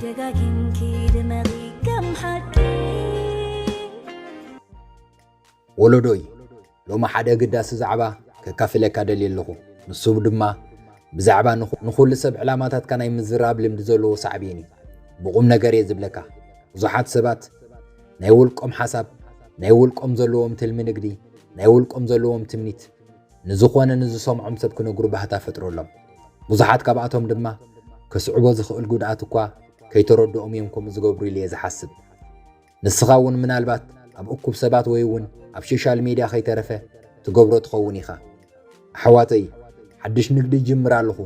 ደጋጊምኪ ድመቒ ከም ሓቂ። ወለዶይ፣ ሎሚ ሓደ ኣገዳሲ ዛዕባ ከካፍለካ ደልየ ኣለኹ። ንሱ ድማ ብዛዕባ ንኹ- ንኹሉ ሰብ ዕላማታትካ ናይ ምዝራብ ልምዲ ዘለዎ ሳዕቤን እዩ። ብቑም ነገር እየ ዝብለካ። ብዙሓት ሰባት ናይ ውልቆም ሓሳብ፣ ናይ ውልቆም ዘለዎም ትልሚ ንግዲ፣ ናይ ውልቆም ዘለዎም ትምኒት ንዝኾነ ንዝሰምዖም ሰብ ክነግሩ ባህታ ፈጥረሎም። ብዙሓት ካብኣቶም ድማ ከስዕቦ ዝኽእል ጉድኣት እኳ ከይተረድኦም እዮም ከምኡ ዝገብሩ ኢለ እየ ዝሓስብ። ንስኻ እውን ምናልባት ኣብ እኩብ ሰባት ወይ እውን ኣብ ሶሻል ሜድያ ከይተረፈ ትገብሮ ትኸውን ኢኻ። ኣሕዋተይ፣ ሓድሽ ንግዲ ይጅምር ኣለኹ፣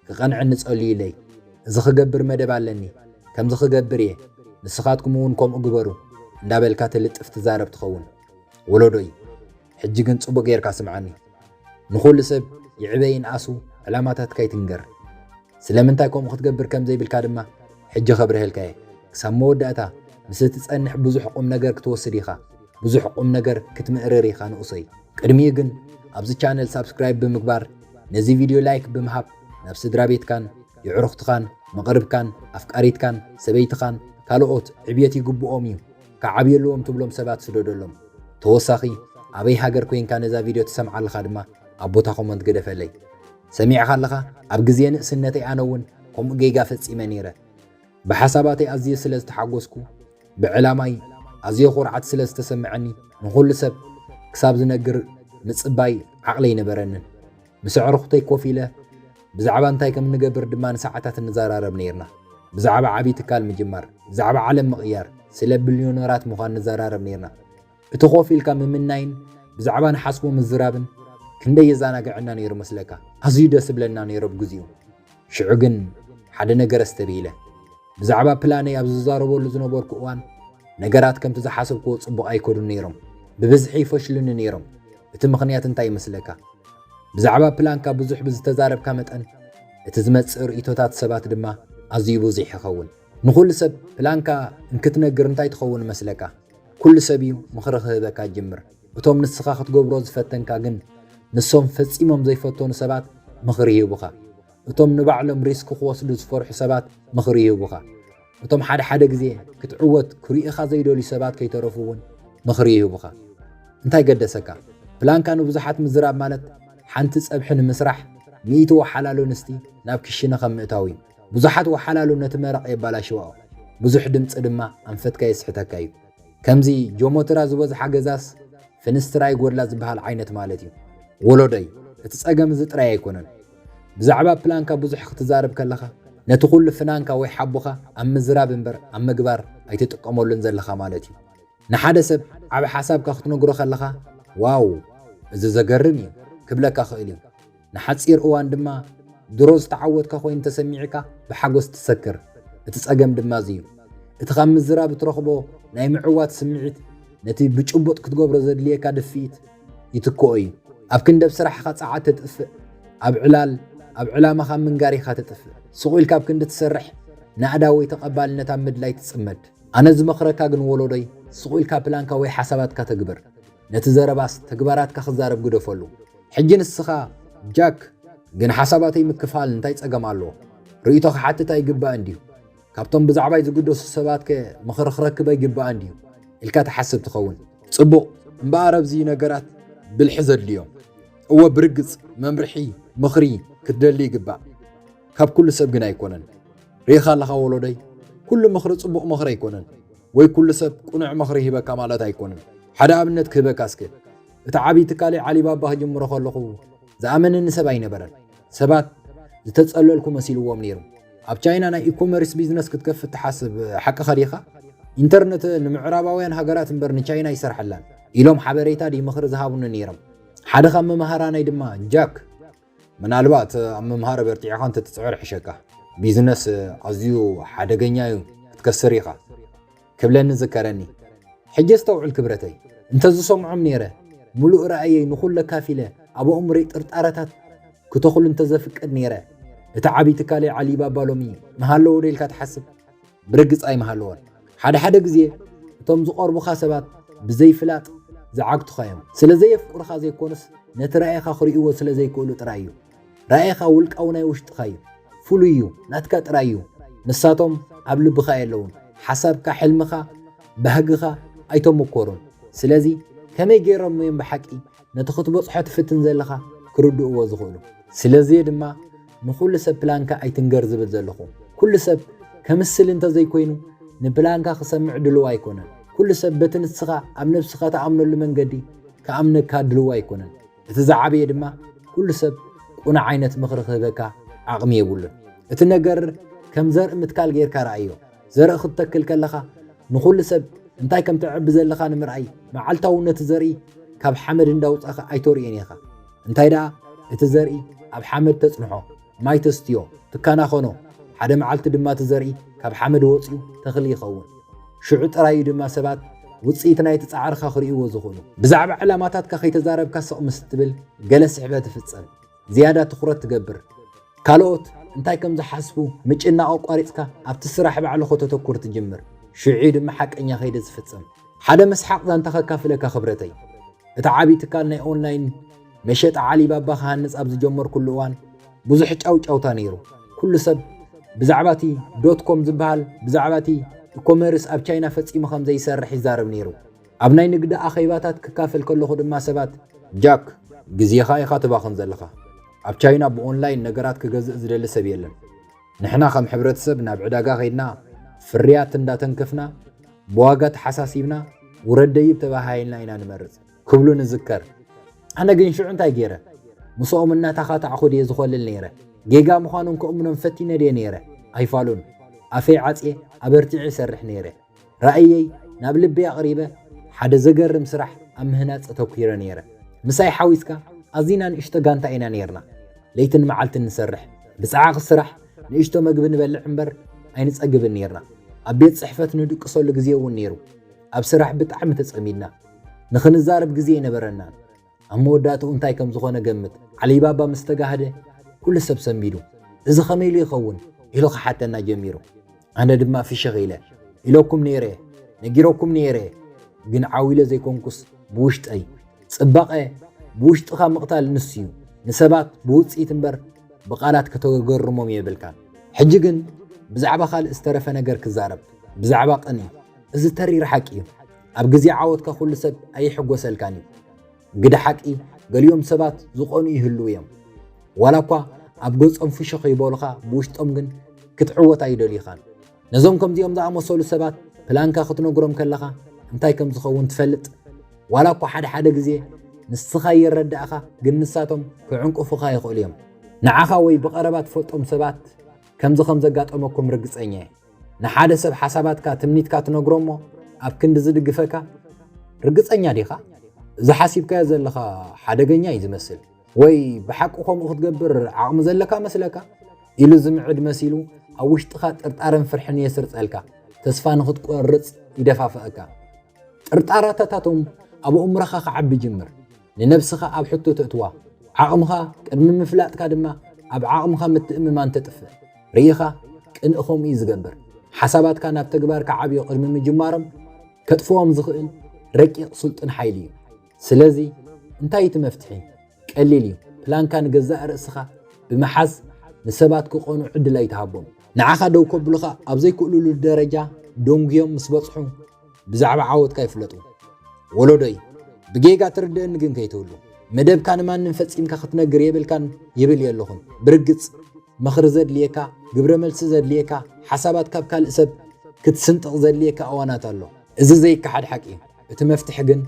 ክቐንዐኒ ጸልዩለይ፣ እዚ ክገብር መደብ ኣለኒ፣ ከምዚ ክገብር እየ፣ ንስኻትኩም እውን ከምኡ ግበሩ እንዳበልካ ትልጥፍ ትዛረብ ትኸውን። ወለዶይ፣ ሕጂ ግን ጽቡቕ ጌርካ ስምዓኒ። ንኹሉ ሰብ ይዕበ ይንኣሱ ዕላማታትካ ይትንገር። ስለምንታይ ከምኡ ክትገብር ከም ዘይብልካ ድማ ሕጂ ከብርሀልካ እየ። ክሳብ መወዳእታ ምስ እትጸንሕ ብዙሕ ቁም ነገር ክትወስድ ኢኻ። ብዙሕ ቁም ነገር ክትምእርር ኢኻ ንኡሰይ። ቅድሚኡ ግን ኣብዚ ቻነል ሳብስክራይብ ብምግባር ነዚ ቪድዮ ላይክ ብምሃብ ናብ ስድራ ቤትካን የዕሩኽትኻን መቕርብካን ኣፍቃሪትካን ሰበይትኻን ካልኦት ዕብየት ይግብኦም እዩ ክዓብዩ ኣለዎም ትብሎም ሰባት ስደደሎም። ተወሳኺ ኣበይ ሃገር ኮይንካ ነዛ ቪድዮ ትሰምዓ ኣለኻ ድማ ኣብ ቦታ ኮመንት ግደፈለይ። ሰሚዕኻ ኣለኻ? ኣብ ግዜ ንእስነተይ ኣነ እውን ከምኡ ጌጋ ፈጺመ ነይረ። ብሓሳባተይ ኣዝየ ስለ ዝተሓጎስኩ፣ ብዕላማይ ኣዝየ ኩርዓት ስለ ዝተሰምዐኒ ንኹሉ ሰብ ክሳብ ዝነግር ምጽባይ ዓቕሊ ኣይነበረንን። ምስ ኣዕሩኽተይ ኮፍ ኢለ ብዛዕባ እንታይ ከም እንገብር ድማ ንሰዓታት ንዘራረብ ነይርና። ብዛዕባ ዓብዪ ትካል ምጅማር፣ ብዛዕባ ዓለም ምቕያር፣ ስለ ቢልዮነራት ምዃን ንዘራረብ ነይርና። እቲ ኮፍ ኢልካ ምምናይን ብዛዕባ ንሓስቦ ምዝራብን ክንደይ የዘናግዐና ነይሩ መስለካ? ኣዝዩ ደስ ዝብለና ነይሩ ኣብ ግዜኡ። ሽዑ ግን ሓደ ነገር ኣስተብሂለ። ብዛዕባ ፕላነይ ኣብ ዝዛረበሉ ዝነበርኩ እዋን ነገራት ከምቲ ዝሓሰብክዎ ጽቡቕ ኣይከዱን ነይሮም። ብብዝሒ ይፈሽሉኒ ነይሮም። እቲ ምኽንያት እንታይ ይመስለካ? ብዛዕባ ፕላንካ ብዙሕ ብዝተዛረብካ መጠን እቲ ዝመጽእ ርእይቶታት ሰባት ድማ ኣዝዩ ብዙሕ ይኸውን። ንኹሉ ሰብ ፕላንካ እንክትነግር እንታይ ትኸውን መስለካ? ኩሉ ሰብ እዩ ምኽሪ ክህበካ ጅምር። እቶም ንስኻ ክትገብሮ ዝፈተንካ ግን ንሶም ፈጺሞም ዘይፈተኑ ሰባት ምኽሪ ይህቡኻ። እቶም ንባዕሎም ሪስክ ክወስዱ ዝፈርሑ ሰባት ምኽሪ ይህቡኻ። እቶም ሓደ ሓደ ግዜ ክትዕወት ክርእኻ ዘይደልዩ ሰባት ከይተረፉ እውን ምኽሪ ይህቡኻ። እንታይ ገደሰካ? ፕላንካ ንብዙሓት ምዝራብ ማለት ሓንቲ ጸብሒ ንምስራሕ ሚእቲ ወሓላሉ ንስቲ ናብ ክሽነ ከም ምእታው እዩ። ብዙሓት ወሓላሉ ነቲ መረቕ የባላሽዋኦ። ብዙሕ ድምጺ ድማ ኣንፈትካ የስሕተካ እዩ። ከምዚ ጆሞትራ ዝበዝሓ ገዛስ ፍንስትራ ይጎድላ ዝበሃል ዓይነት ማለት እዩ። ወሎደይ፣ እቲ ጸገም እዚ ጥራይ ኣይኮነን። ብዛዕባ ፕላንካ ብዙሕ ክትዛረብ ከለኻ ነቲ ኩሉ ፍናንካ ወይ ሓቦኻ ኣብ ምዝራብ እምበር ኣብ ምግባር ኣይትጥቀመሉን ዘለኻ ማለት እዩ። ንሓደ ሰብ ዓቢ ሓሳብካ ክትነግሮ ከለኻ ዋው እዚ ዘገርም እዩ ክብለካ ክእል እዩ። ንሓጺር እዋን ድማ ድሮ ዝተዓወትካ ኮይኑ ተሰሚዕካ ብሓጎስ ትሰክር። እቲ ጸገም ድማ እዚ እዩ። እቲ ካብ ምዝራብ እትረኽቦ ናይ ምዕዋት ስምዒት ነቲ ብጭቡጥ ክትገብሮ ዘድልየካ ድፍኢት ይትክኦ እዩ። ኣብ ክንዲ ኣብ ስራሕኻ ጸዓት ተጥፍእ፣ ኣብ ዕላል ኣብ ዕላማኻ ምንጋር ኢኻ ተጥፍእ። ስቕ ኢልካ ኣብ ክንዲ ትሰርሕ ናእዳ ወይ ተቐባልነት ኣብ ምድላይ ትጽመድ። ኣነ ዝመኽረካ ግን ወሎዶይ ስቕ ኢልካ ፕላንካ ወይ ሓሳባትካ ተግብር። ነቲ ዘረባስ ተግባራትካ ክዛረብ ግደፈሉ። ሕጂ ንስኻ ጃክ ግን ሓሳባተይ ምክፋል እንታይ ጸገም ኣለዎ? ርእይቶ ክሓትት ኣይግባእን ድዩ? ካብቶም ብዛዕባይ ዝግደሱ ሰባትከ ምኽሪ ክረክብ ኣይግባእን ድዩ? ኢልካ ትሓስብ ትኸውን። ጽቡቕ እምበኣር ኣብዚ ነገራት ብልሒ ዘድልዮም። እወ ብርግጽ መምርሒ ምኽሪ ክትደሊ ይግባእ። ካብ ኩሉ ሰብ ግን ኣይኮነን። ርኢኻ ኣለኻ ወሎደይ፣ ኩሉ ምኽሪ ጽቡቕ ምኽሪ ኣይኮነን፣ ወይ ኩሉ ሰብ ቅኑዕ ምኽሪ ይህበካ ማለት ኣይኮነን። ሓደ ኣብነት ክህበካ እስከ። እቲ ዓብዪ ትካለይ ዓሊባባ ክጅምሮ ከለኹ ዝኣመነኒ ሰብ ኣይነበረን። ሰባት ዝተጸለልኩ መሲልዎም ነይሩ። ኣብ ቻይና ናይ ኢኮመርስ ቢዝነስ ክትከፍት ትሓስብ ሓቅኻ ዲኻ? ኢንተርነት ንምዕራባውያን ሃገራት እምበር ንቻይና ኣይሰርሓላን ኢሎም ሓበሬታ ድዩ ምኽሪ ዝሃቡኒ ነይሮም። ሓደ ካብ መምሃራነይ ድማ ጃክ ምናልባት ኣብ ምምሃር በርቲዕኻ እንተትጽዕር ይሕሸካ። ቢዝነስ ኣዝዩ ሓደገኛ እዩ ክትከስር ኢኻ ክብለኒ ዝከረኒ። ሕጂ ኣስተውዕል ክብረተይ። እንተዝሰምዖም ነይረ ምሉእ ራእየይ ንኹሉ ኣካፊለ ኣብ ኣእምሮይ ጥርጣረታት ክተኽሉ እንተዘፍቅድ ነይረ እቲ ዓብዪ ትካለይ ዓሊባባ ሎሚ ምሃለዎ ዶ ኢልካ ትሓስብ? ብርግጽ ኣይምሃለዎን። ሓደ ሓደ ግዜ እቶም ዝቐርቡኻ ሰባት ብዘይፍላጥ ዝዓግቱኻ እዮም። ስለ ዘየፍቅሩኻ ዘይኮኑስ ነቲ ራእይኻ ክርእይዎ ስለ ዘይክእሉ ጥራይ እዩ። ራእይኻ ውልቃዊ ናይ ውሽጥኻ እዩ። ፍሉይ እዩ። ናትካ ጥራይ እዩ። ንሳቶም ኣብ ልብኻ የለውን። ሓሳብካ፣ ሕልምኻ፣ ባህግኻ ኣይተመኮሩን። ስለዚ ከመይ ገይሮም እዮም ብሓቂ ነቲ ክትበጽሖ ትፍትን ዘለኻ ክርድእዎ ዝኽእሉ? ስለዚ ድማ ንኹሉ ሰብ ፕላንካ ኣይትንገር ዝብል ዘለኹ። ኩሉ ሰብ ከምስል እንተዘይኮይኑ ንፕላንካ ክሰምዕ ድልው ኣይኮነን። ኩሉ ሰብ በቲ ንስኻ ኣብ ነብስኻ ትኣምነሉ መንገዲ ክኣምነካ ድልው ኣይኮነን። እቲ ዝዓበየ ድማ ኩሉ ሰብ ቁኑዕ ዓይነት ምኽሪ ክህበካ ዓቕሚ የብሉን። እቲ ነገር ከም ዘርኢ ምትካል ጌርካ ረኣዮ። ዘርኢ ክትተክል ከለኻ ንኹሉ ሰብ እንታይ ከም ተዕቢ ዘለኻ ንምርኣይ መዓልታዊ ነቲ ዘርኢ ካብ ሓመድ እንዳውጻእካ ኣይተርእዮን ኢኻ። እንታይ ደኣ እቲ ዘርኢ ኣብ ሓመድ ተጽንሖ፣ ማይ ተስትዮ፣ ትካናኸኖ፣ ሓደ መዓልቲ ድማ እቲ ዘርኢ ካብ ሓመድ ወጺኡ ተኽሊ ይኸውን። ሽዑ ጥራይ እዩ ድማ ሰባት ውጽኢት ናይቲ ጻዕርኻ ክርእይዎ ዝኽእሉ። ብዛዕባ ዕላማታትካ ከይተዛረብካ ስቕ ምስ ትብል ገለ ስሕበት ይፍጸም። ዝያዳ ትኹረት ትገብር። ካልኦት እንታይ ከም ዝሓስቡ ምጭናቕ ኣቋሪጽካ ኣብቲ ስራሕ ባዕልኹ ተተኩር ትጅምር። ሽዑ ድማ ሓቀኛ ከይዲ ዝፍጸም። ሓደ መስሓቕ ዛንታ ከካፍለካ ክብረተይ። እቲ ዓብዪ ትካል ናይ ኦንላይን መሸጣ ዓሊባባ ክሃንጽ ኣብ ዝጀመርኩሉ እዋን ብዙሕ ጫውጫውታ ነይሩ። ኩሉ ሰብ ብዛዕባ እቲ ዶት ኮም ዝበሃል፣ ብዛዕባ እቲ ኢኮመርስ ኣብ ቻይና ፈጺሙ ከም ዘይሰርሕ ይዛረብ ነይሩ። ኣብ ናይ ንግዲ ኣኼባታት ክካፈል ከለኹ ድማ ሰባት፣ "ጃክ፣ ግዜኻ ኢኻ ትባኽን ዘለኻ። ኣብ ቻይና ብኦንላይን ነገራት ክገዝእ ዝደሊ ሰብ የለን። ንሕና ከም ሕብረተሰብ ናብ ዕዳጋ ከይድና ፍርያት እንዳተንከፍና ብዋጋ ተሓሳሲብና ውረድ ደይብ ተባሃሂልና ኢና ንመርጽ" ክብሉ ንዝከር። ኣነ ግን ሽዑ እንታይ ገይረ? ምስኦም እናተኻታዕኹ ድየ ዝኾልል ነይረ? ጌጋ ምዃኑ እንከእምኖም ፈቲነ ድየ ነይረ? ኣይፋሉን። ኣፈይ ዓጽየ ኣበርቲዐ ይሰርሕ ነይረ። ራእየይ ናብ ልበይ ኣቕሪበ ሓደ ዘገርም ስራሕ ኣብ ምህናጽ ተተኲረ ነይረ። ምሳይ ሓዊስካ ኣዚና ንእሽቶ ጋንታ ኢና ነይርና። ለይትን መዓልትን ንሰርሕ። ብጸዓቒ ስራሕ ንእሽቶ መግቢ ንበልዕ እምበር ኣይንጸግብን ነይርና። ኣብ ቤት ጽሕፈት ንድቅሰሉ ግዜ እውን ነይሩ። ኣብ ስራሕ ብጣዕሚ ተጸሚድና። ንኽንዛረብ ግዜ ኣይነበረናን። ኣብ መወዳእትኡ እንታይ ከም ዝኾነ ገምት። ዓሊባባ ምስ ተጋህደ ኩሉ ሰብ ሰንቢዱ። "እዚ ኸመይ ኢሉ ይኸውን?" ኢሉ ክሓተና ጀሚሩ። ኣነ ድማ ፍሽኽ ኢለ፣ "ኢለኩም ነይረ፣ ነጊረኩም ነይረ፣ ግን ዓው ኢለ ዘይኮንኩስ ብውሽጠይ። ጽባቐ ብውሽጥኻ ምቕታል ንሱ እዩ። ንሰባት ብውጽኢት እምበር ብቓላት ከተገርሞም የብልካን። ሕጂ ግን ብዛዕባ ካልእ ዝተረፈ ነገር ክዛረብ፣ ብዛዕባ ቅንኢ። እዚ ተሪር ሓቂ እዩ። ኣብ ግዜ ዓወትካ ኩሉ ሰብ ኣይሕጎሰልካን እዩ። ግደ ሓቂ፣ ገሊኦም ሰባት ዝቐንኡ ይህልዉ እዮም። ዋላ እኳ ኣብ ገጾም ፍሽኽ ይበሉኻ፣ ብውሽጦም ግን ክትዕወት ኣይደልዩኻን። ነዞም ከምዚኦም ዝኣመሰሉ ሰባት ፕላንካ ክትነግሮም ከለኻ እንታይ ከም ዝኸውን ትፈልጥ? ዋላ እኳ ሓደ ሓደ ግዜ ንስኻ ይረዳእኻ፣ ግን ንሳቶም ክዕንቅፉኻ ይኽእሉ እዮም። ንዓኻ ወይ ብቐረባ ትፈልጦም ሰባት ከምዚ ከም ዘጋጠመኩም ርግጸኛ እየ። ንሓደ ሰብ ሓሳባትካ፣ ትምኒትካ ትነግሮ እሞ ኣብ ክንዲ ዝድግፈካ ርግጸኛ ዲኻ? እዚ ሓሲብካዮ ዘለኻ ሓደገኛ እዩ ዝመስል። ወይ ብሓቂ ከምኡ ክትገብር ዓቕሚ ዘለካ መስለካ? ኢሉ ዝምዕድ መሲሉ ኣብ ውሽጥኻ ጥርጣረን ፍርሕን የስርጸልካ። ተስፋ ንኽትቆርጽ ይደፋፍኣካ። ጥርጣረታታቶም ኣብ ኣእምሮኻ ክዓቢ ይጅምር። ንነብስኻ ኣብ ሕቶ ተእትዋ። ዓቕምኻ ቅድሚ ምፍላጥካ ድማ ኣብ ዓቕምኻ ምትእምማን ተጥፍእ። ርኢኻ፣ ቅንኢ ከምኡ እዩ ዝገብር። ሓሳባትካ ናብ ተግባር ክዓብዩ ቅድሚ ምጅማሮም ከጥፍኦም ዝኽእል ረቂቕ ስልጡን ሓይሊ እዩ። ስለዚ እንታይ እዩ እቲ መፍትሒ? ቀሊል እዩ። ፕላንካ ንገዛእ ርእስኻ ብምሓዝ ንሰባት ክቐኑ ዕድል ኣይትሃቦም። ንዓኻ ደው ከብሉኻ ኣብ ዘይክእሉሉ ደረጃ ደንጉዮም ምስ በጽሑ ብዛዕባ ዓወትካ ይፍለጡ። ወለዶይ፣ ብጌጋ ትርድእኒ ግን ከይትህሉ። መደብካ ንማንም ፈጺምካ ክትነግር የብልካን ይብል የለኹን። ብርግጽ፣ ምኽሪ ዘድልየካ፣ ግብረ መልሲ ዘድልየካ፣ ሓሳባት ካብ ካልእ ሰብ ክትስንጥቕ ዘድልየካ እዋናት ኣሎ። እዚ ዘይከሓድ ሓቂ እዩ። እቲ መፍትሒ ግን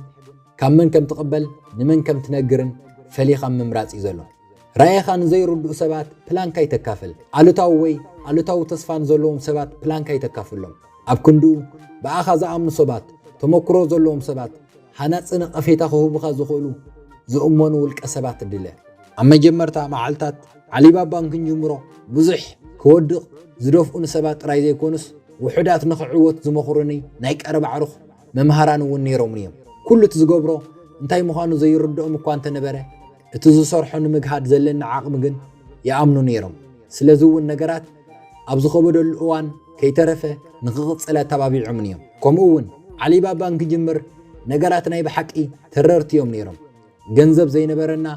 ካብ መን ከም ትቕበል፣ ንመን ከም ትነግርን ፈሊኻ ምምራጽ እዩ ዘሎ። ራእይኻ ንዘይርድኡ ሰባት ፕላንካ ይተካፈል። ኣሉታዊ ወይ ኣሉታዊ ተስፋ ንዘለዎም ሰባት ፕላንካ ይተካፍሎም። ኣብ ክንድኡ ብኣኻ ዝኣምኑ ሰባት፣ ተመክሮ ዘለዎም ሰባት፣ ሃናጺ ነቐፌታ ክህቡኻ ዝኽእሉ ዝእመኑ ውልቀ ሰባት ድለ። ኣብ መጀመርታ መዓልታት ዓሊባባ እንክንጅምሮ ብዙሕ ክወድቕ ዝደፍኡ ንሰባት ጥራይ ዘይኮኑስ ውሑዳት ንኽዕወት ዝመኽሩኒ ናይ ቀረባ ኣዕሩኽ መምሃራን እውን ነይሮምኒ እዮም። ኩሉ እቲ ዝገብሮ እንታይ ምዃኑ ዘይርድኦም እኳ እንተነበረ፣ እቲ ዝሰርሖ ንምግሃድ ዘለኒ ዓቕሚ ግን ይኣምኑ ነይሮም። ስለዚ እውን ነገራት ኣብ ዝኸበደሉ እዋን ከይተረፈ ንኽቕጽል ኣተባቢዖምኒ እዮም። ከምኡ እውን ዓሊባባ እንክጅምር ነገራት ናይ ብሓቂ ተረርቲ እዮም ነይሮም። ገንዘብ ዘይነበረና፣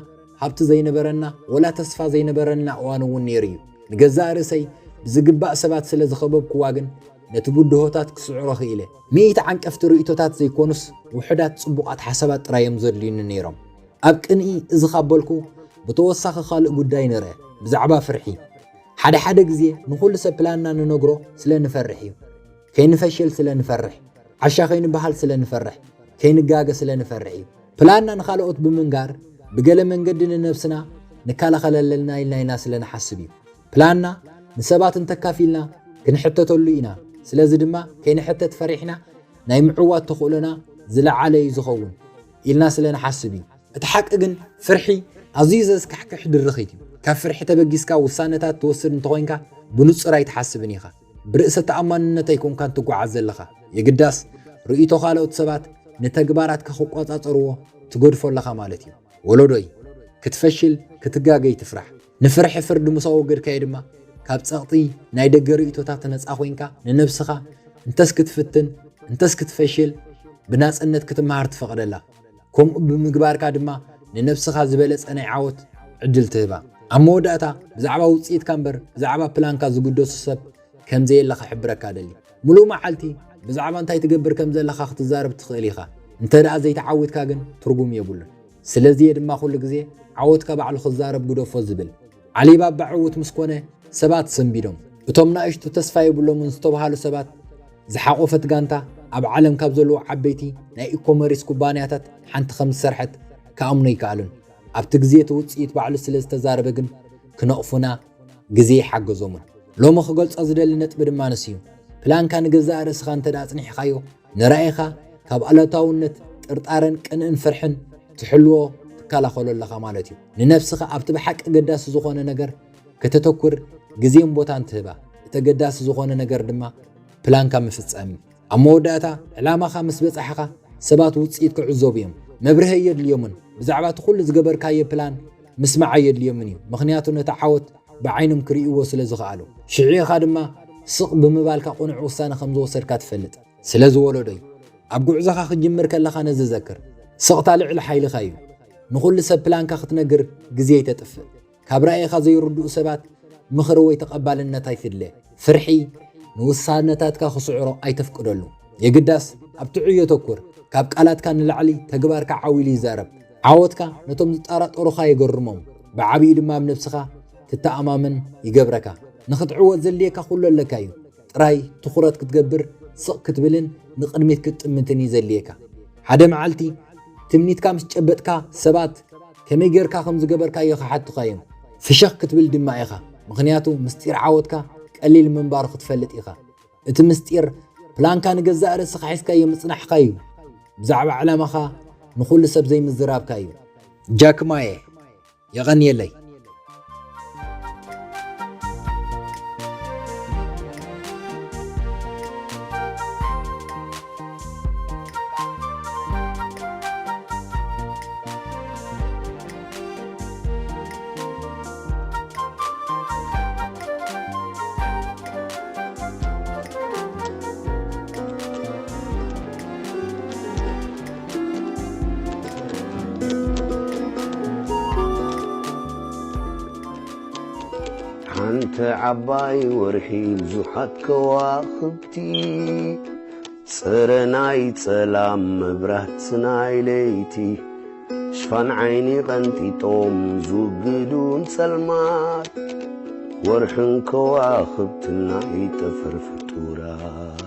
ሃብቲ ዘይነበረና፣ ወላ ተስፋ ዘይነበረና እዋን እውን ነይሩ እዩ። ንገዛእ ርእሰይ ብዝግባእ ሰባት ስለ ዝኸበብክዋ ግን ነቲ ብድሆታት ክስዕሮ ክኢለ። ሚእቲ ዓንቀፍቲ ርእይቶታት ዘይኮኑስ ውሑዳት ጽቡቓት ሓሳባት ጥራይ እዮም ዘድልዩኒ ነይሮም። ኣብ ቅንኢ እዚ ካብ በልኩ ብተወሳኺ ካልእ ጉዳይ ንርአ፣ ብዛዕባ ፍርሒ። ሓደ ሓደ ግዜ ንኹሉ ሰብ ፕላንና ንነግሮ ስለ ንፈርሕ እዩ። ከይንፈሽል ስለ ንፈርሕ፣ ዓሻ ከይንበሃል ስለ ንፈርሕ፣ ከይንጋገ ስለ ንፈርሕ እዩ። ፕላንና ንኻልኦት ብምንጋር ብገለ መንገዲ ንነብስና ንከላኸለለና ኢልና ኢና ስለ ንሓስብ እዩ። ፕላንና ንሰባት እንተካፊልና ክንሕተተሉ ኢና። ስለዚ ድማ ከይንሕተት ፈሪሕና ናይ ምዕዋት ተኽእሎና ዝለዓለ እዩ ዝኸውን ኢልና ስለ ንሓስብ እዩ። እቲ ሓቂ ግን ፍርሒ ኣዝዩ ዘስካሕክሕ ድርኺት እዩ። ካብ ፍርሒ ተበጊስካ ውሳነታት ትወስድ እንተኾይንካ ብንጹር ኣይትሓስብን ኢኻ። ብርእሰ ተኣማንነት ኣይኮንካን ትጓዓዝ ዘለኻ። የግዳስ ርእይቶ ካልኦት ሰባት ንተግባራትካ ክቆጻጸርዎ ትገድፎ ኣለኻ ማለት እዩ። ወለዶይ፣ ክትፈሽል ክትጋገይ ትፍራሕ። ንፍርሒ ፍርዲ ምስ ኣወገድካዮ ድማ ካብ ጸቕጢ ናይ ደገ ርእይቶታት ነጻ ኮይንካ ንነብስኻ እንተስ ክትፍትን እንተስ ክትፈሽል ብናጽነት ክትመሃር ትፈቕደላ። ከምኡ ብምግባርካ ድማ ንነብስኻ ዝበለጸ ናይ ዓወት ዕድል ትህባ። ኣብ መወዳእታ ብዛዕባ ውጽኢትካ እምበር ብዛዕባ ፕላንካ ዝግደሱ ሰብ ከም ዘየለ ክሕብረካ ደሊ። ምሉእ መዓልቲ ብዛዕባ እንታይ ትገብር ከም ዘለኻ ክትዛረብ ትኽእል ኢኻ። እንተ ደኣ ዘይተዓዊትካ ግን ትርጉም የብሉን። ስለዚ እየ ድማ ኩሉ ግዜ ዓወትካ ባዕሉ ክዛረብ ግደፎ ዝብል። ዓሊባባ ዕዉት ምስ ኮነ ሰባት ሰንቢዶም። እቶም ናእሽቱ ተስፋ የብሎምን ዝተባህሉ ሰባት ዝሓቖፈት ጋንታ ኣብ ዓለም ካብ ዘለዉ ዓበይቲ ናይ ኢኮመሪስ ኩባንያታት ሓንቲ ከም ዝሰርሐት ክኣምኑ ኣይከኣሉን። ኣብቲ ግዜ እቲ ውጽኢት ባዕሉ ስለ ዝተዛረበ ግን ክነቕፉና ግዜ ኣይሓገዞምን። ሎሚ ክገልጾ ዝደሊ ነጥቢ ድማ ንሱ እዩ። ፕላንካ ንገዛእ ርእስኻ እንተ ደኣ ኣጽኒሕኻዮ፣ ንራኢኻ ካብ ኣሉታውነት፣ ጥርጣረን ቅንእን ፍርሕን ትሕልዎ ትከላኸሎ ኣለኻ ማለት እዩ። ንነብስኻ ኣብቲ ብሓቂ ኣገዳሲ ዝኾነ ነገር ከተተኩር ግዜን ቦታን ትህባ። እቲ ኣገዳሲ ዝኾነ ነገር ድማ ፕላንካ ምፍጻም እዩ። ኣብ መወዳእታ ዕላማኻ ምስ በጻሕኻ ሰባት ውጽኢት ክዕዘቡ እዮም። መብርሂ ኣየድልዮምን። ብዛዕባ እቲ ኩሉ ዝገበርካዮ ፕላን ምስማዕ ኣየድልዮምን እዩ። ምኽንያቱ ነቲ ዓወት ብዓይኖም ክርእይዎ ስለ ዝኸኣሉ። ሽዑ ኢኻ ድማ ስቕ ብምባልካ ቅኑዕ ውሳነ ከም ዝወሰድካ ትፈልጥ። ስለዚ ወለዶይ፣ ኣብ ጉዕዞኻ ክትጅምር ከለኻ ነዚ ዘክር። ስቕታ ልዕሊ ሓይልኻ እዩ። ንኹሉ ሰብ ፕላንካ ክትነግር ግዜ ኣይተጥፍእ። ካብ ራእይኻ ዘይርድኡ ሰባት ምኽሪ ወይ ተቐባልነት ኣይትድለ። ፍርሒ ንውሳነታትካ ክስዕሮ ኣይተፍቅደሉ። የግዳስ ኣብቲ ዕዮ ተኩር። ካብ ቃላትካ ንላዕሊ ተግባርካ ዓው ኢሉ ይዛረብ። ዓወትካ ነቶም ዝጠራጠሩኻ የገርሞም። ብዓቢኡ ድማ ኣብ ነብስኻ ትተኣማመን ይገብረካ። ንኽትዕወት ዘድልየካ ኩሉ ኣለካ እዩ። ጥራይ ትኹረት ክትገብር፣ ስቕ ክትብልን ንቕድሚት ክትጥምትን እዩ ዘድልየካ። ሓደ መዓልቲ ትምኒትካ ምስ ጨበጥካ ሰባት ከመይ ጌርካ ከም ዝገበርካዮ ክሓቱኻ እዮም። ፍሸኽ ክትብል ድማ ኢኻ። ምኽንያቱ ምስጢር ዓወትካ ቀሊል ምንባሩ ክትፈልጥ ኢኻ። እቲ ምስጢር ፕላንካ ንገዛእ ርእስኻ ሒዝካዮ ምጽናሕካ እዩ። ብዛዕባ ዕላማኻ ንኹሉ ሰብ ዘይምዝራብካ እዩ። ጃክማየ፣ የቐንየለይ። ሓንቲ ዓባይ ወርሒ ብዙሓት ከዋኽብቲ፣ ጽረ ናይ ጸላም መብራት ናይ ለይቲ፣ ሽፋን ዓይኒ ቀንጢጦም ዝውግዱ ንጸልማት፣ ወርሕን ከዋኽብትን ናይ ጠፈር ፍጡራት።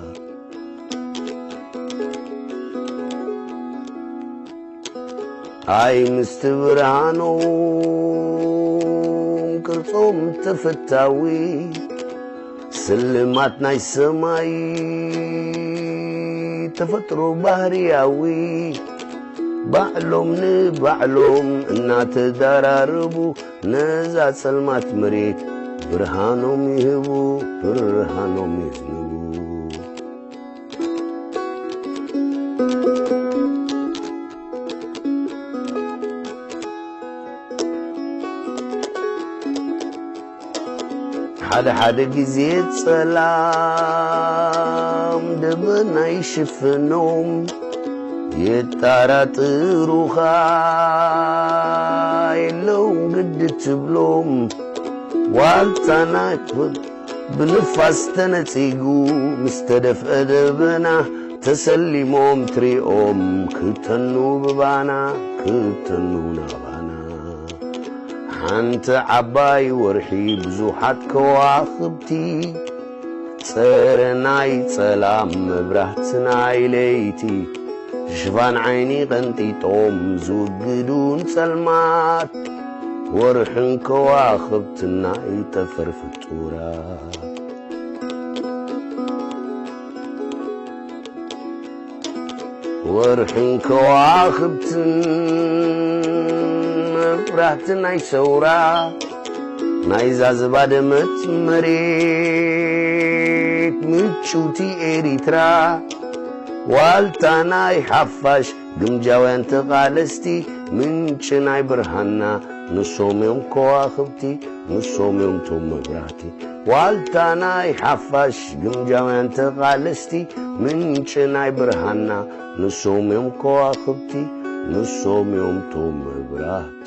ኣይ ምስቲ ብርሃኖም ቅርጾም ተፈታዊ፣ ስልማት ናይ ሰማይ ተፈጥሮ ባህርያዊ፣ ባዕሎም ንባዕሎም እናተዳራረቡ፣ ነዛ ጸልማት መሬት ብርሃኖም ይህቡ፣ ብርሃኖም የዝንቡ። ሓደ ሓደ ግዜ ጸላም ደበና ይሽፍኖም፣ የጣራጥሩኻ የለውም ግዲ ትብሎም። ዋልታ ናይ ብንፋስ ተነጺጉ ምስ ተደፍአ ደበና፣ ተሰሊሞም ትሪኦም ክተኑ ብባና፣ ክተኑ ናባና። ሓንቲ ዓባይ ወርሒ ብዙሓት ከዋኽብቲ፣ ጸረ ናይ ጸላም መብራህቲ ናይ ለይቲ፣ ሽፋን ዓይኒ ቀንጢጦም ዝውግዱ ንጸልማት፣ ወርሕን ከዋኽብትን ናይ ጠፈር ፍጡራት። ወርሕን ከዋኽብትን መብራህቲ ናይ ሰውራ፣ ናይዛ ዝባደመት መሬት ምጭውቲ ኤሪትራ፣ ዋልታ ናይ ሓፋሽ ግምጃውያን ተቓለስቲ፣ ምንጪ ናይ ብርሃንና ንሶም እዮም ከዋኽብቲ፣ ንሶም እዮም ቶም መብራህቲ። ዋልታ ናይ ሓፋሽ ግምጃውያን ተቓለስቲ፣ ምንጪ ናይ ብርሃንና ንሶም እዮም ከዋኽብቲ፣ ንሶም እዮም ቶም መብራህቲ።